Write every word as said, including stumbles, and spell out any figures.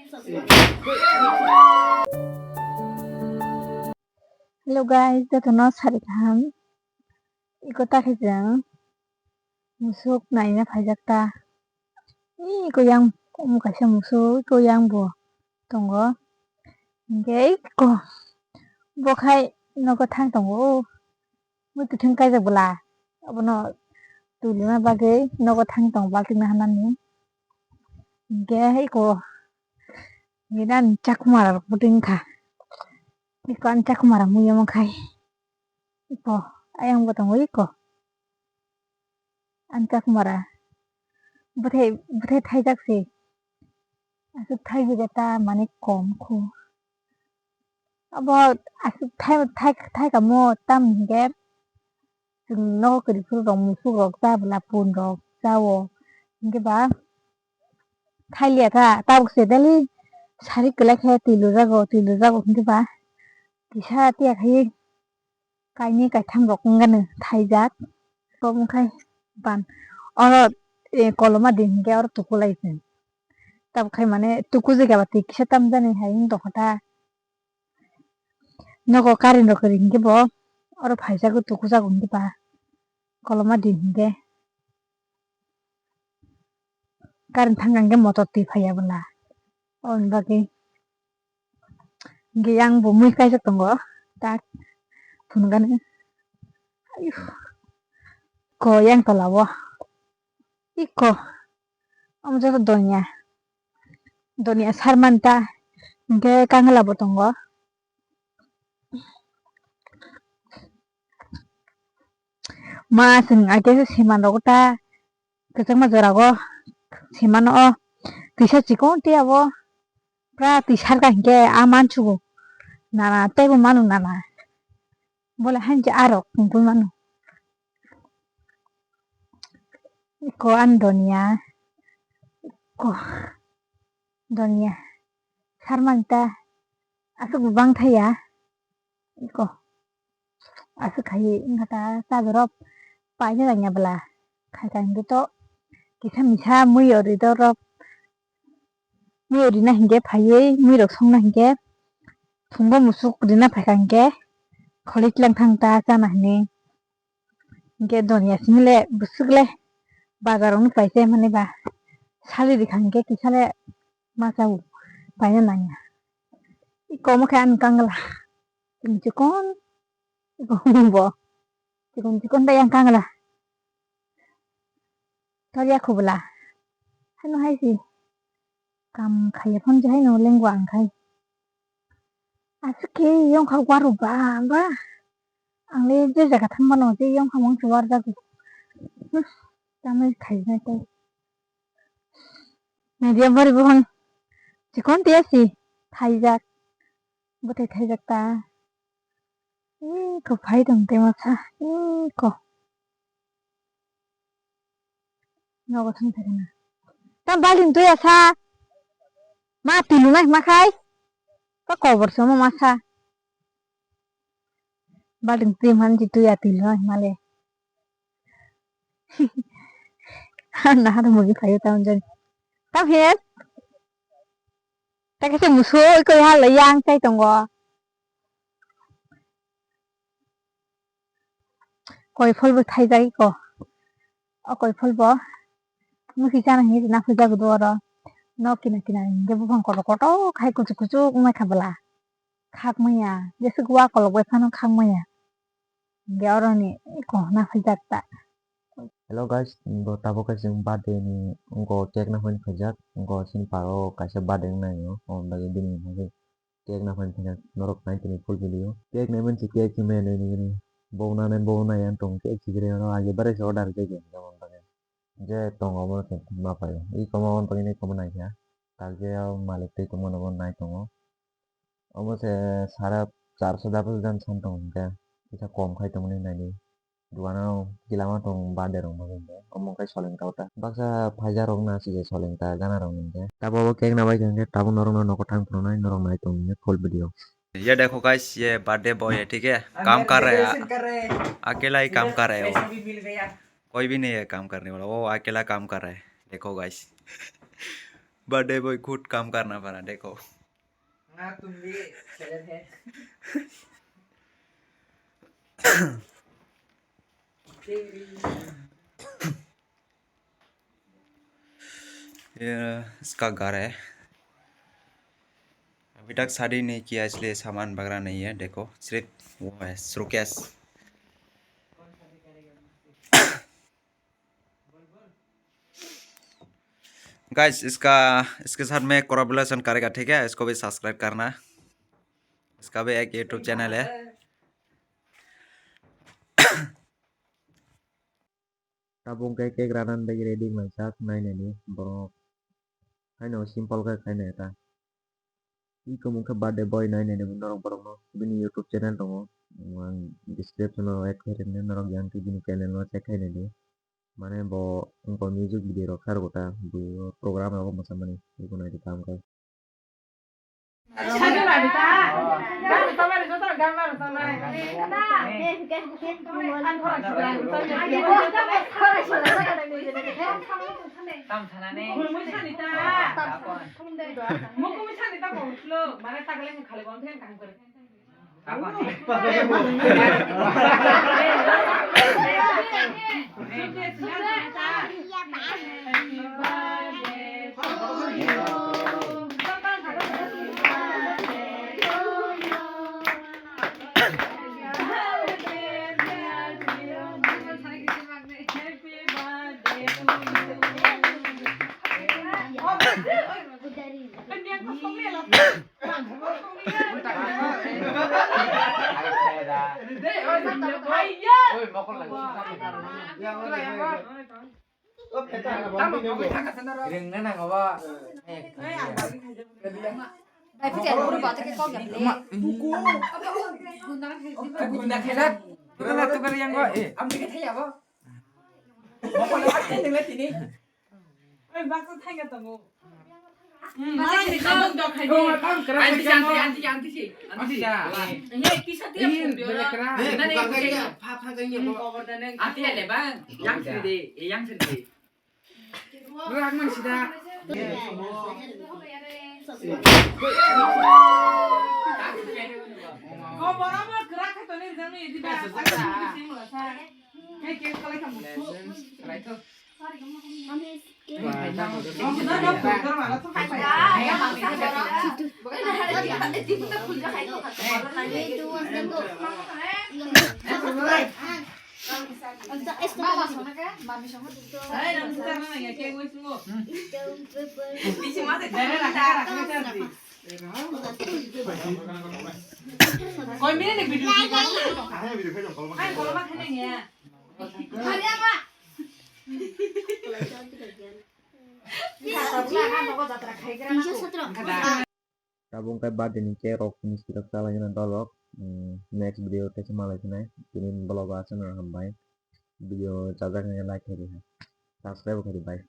Hello guys, jotono sari kaham. Iko ta khe chwng musuk naina phaijak ta. Iko yang omo kaisa musuk, iko yang bo tongo. Hinkhe iko bo khai nogo thang tongo. Muitu thang kaijak bwla. Abono twi lima bagwi nogo thang tongo balting naharnani. Hinkhe iko nini ani chakhumara rok bwtwi wngkha. Iko ani chakhumara mui omo khai. Iko ayang bo tongo iko. Ani chakhumara. Bwthai, bwthai thaijak se. Aswk thaiwi de ta mane kom khu. Abo aswk thai, thai, thaikamo tam hinkhe chwng nogo kwrwi phuru rok musuk rok cha bwla pun rok chao. Hinkhe ba thailia kha tabuk se daily sari kwlai khe twi lujago, twi lujago hinkhe ba kisa tiya khai kainwi kaitham rok wngano thaijak. Omo khai ban oro, eh, koloma di hinkhe oro tukulai se. Tabuk khai mane tuku jagao twi kisa tamjani hai wng tongkha ta. Nogo current rok kwrwi hinkhe bo oro phaijago tukujago hinkhe ba koloma di hinkhe. Current thangkha hinkhe motor twi phaiya bwla. Oboni bagwi hinkhe yang bo mui kaijak tongo tak phunukgani. Ayuh. Ko yang tola o. Iko. Omo joto donya. Donya sarmani ta. Hinkhe kangla bo tongo. Ma chwng aike se seman rogo ta kwchangma jora go semano o twisa chikon tiya bo pura twi sarkha hinkhe a mansugo nana teibo manu nana bole hainse arok tongtwi mano. Iko ani donya iko donya sarmani ta aswk bang thaya. Iko aswk khai wngkha ta chabi rok paina nangya bwla khai ta hinkhe to kisa misa mui o ri do rok mui o rina hinkhe phaiwi mui rok songna hinkhe thungbo musuk rina phaikha hinkhe kholi tlang thang ta chana hinwi hinkhe donya simi le bwswk le bazar rok no paisa mani ba sali rikha hinkhe kisa le ma chao paina nangya iko omo khe ani kangla. Chikon chikon. Chikon bo. Chikon chikon da yang kangla. Tor ya khubla. Hano hai si. Kam khaya phone je hai no lengwa ang khai. Aswk khe yong kha waru ba ba. Ang le je jaga thang mano je yong kha mong se war jago. Hmm, tamai khai na tai. Media bari bo hang. Chikon tiya si. Thaijak. Bwthai thaijak ta. Ih, ko phai tong te masa. Ih, ko. Nogo thang thang na. Tam balting tuya sa. Ma tilu nai ma khai. Ka kobor somo masa. Balting twi man ji tuya tilu nai male. Naha to mugi phaio taun jani. Tam he. Ta khe se muso iko ya la yang chai tongo. Koi phol bo thaijak iko. O koi phol bo musi chana hinwi rina phaijak do oro. Nok kina kina hinkhe buphang kotor kotor khai kuchuk kuchuk wngmai kha bwla. Khak manya jeswk wa kolok bai phano khak manya. Hinkhe oroni iko na phaijak ta. Hello guys, bo tabuk khe chwng birthday ni wngkha cake naphani phaijak, wngkha chini paro kaisa birthday wngnaio, aboni bagwi bini bagwi cake naphani phaijak, norok nai tini full video. Cake naiman se cake se maya nini gini, bo nane bo nai ang tong cake se giri ano age bare se order khe gini aboni bagwi. Je tongo omo khe ma paio, i komo aboni bagwi nai komo naikha, tak je o malik twi tongmano bo nai tongo. Omo se sara charso dabu jan san tongo hinkhe, kisa kom khai tongmani naidi. Duganano kilama tong birthday rok bagwi hinkhe, omo khe soleng ta ota. Baksa phaijak rok na se soleng ta gana rok hinkhe. Tabuk bo cake na bai hinkhe tabuk norok no nogo thang phunuknai norok nai tong hinkhe full video. ये देखो गाइस, ये birthday boy है, ठीक है, काम कर रहा है, कर रहे हैं। अकेला ही काम कर रहा है वो। पैसा भी मिल गया। कोई भी नहीं है काम करने वाला, वो अकेला काम कर रहा है। देखो गाइस। बर्थडे बॉय खुद काम करना पड़ा, देखो। हाँ, तुम भी सेलेब है। ये इसका घर है। अभी तक शादी नहीं किया, इसलिए सामान वगैरह नहीं है। देखो, सिर्फ वो है, सूटकेस। गाइस, इसका, इसके साथ में कोलैबोरेशन करेगा, ठीक है? इसको भी सब्सक्राइब करना। इसका भी एक यूट्यूब चैनल है। Tabuk khe cake rana bagwi ready wnglaijak nainani borok. Haino simple khe khainai ta. Tei kwmwk khe birthday boy nainani norok borokno bini YouTube channel tongo. Ang description o add khe rwnai norok yang khe bini channel no check khainai di. Mane bo wngkha music video rok kha rwgo ta, bw program rogo mwsamani, bw naidi tamo khe. Oi, mokol lagi. Rengna nang aba. Bai, phi jar buru ba, take kok ya. Gunda khailak. Gunda tukar yang go. Eh, amni ke thaya ba. Mokol lagi nang tini. Oi, baksa thangya tongo. Anti, anti, anti, anti, anti. Ini kisah tiap. Ini bela kena. Nani pha pha kanya. Anti ada bang. Yang sini deh, yang sini. Rak man sida. Ko borok mo krak kha toni jang ni di ba. Ke ke kalai ka musu. Kalai to. Tabuk khe birthday ni cake rok misti rok chalaina dolok. Next video o teisa malai phinai. Tini vlog o aswk no hambai. Video chajak nai like khe di hai. Subscribe khe di bye.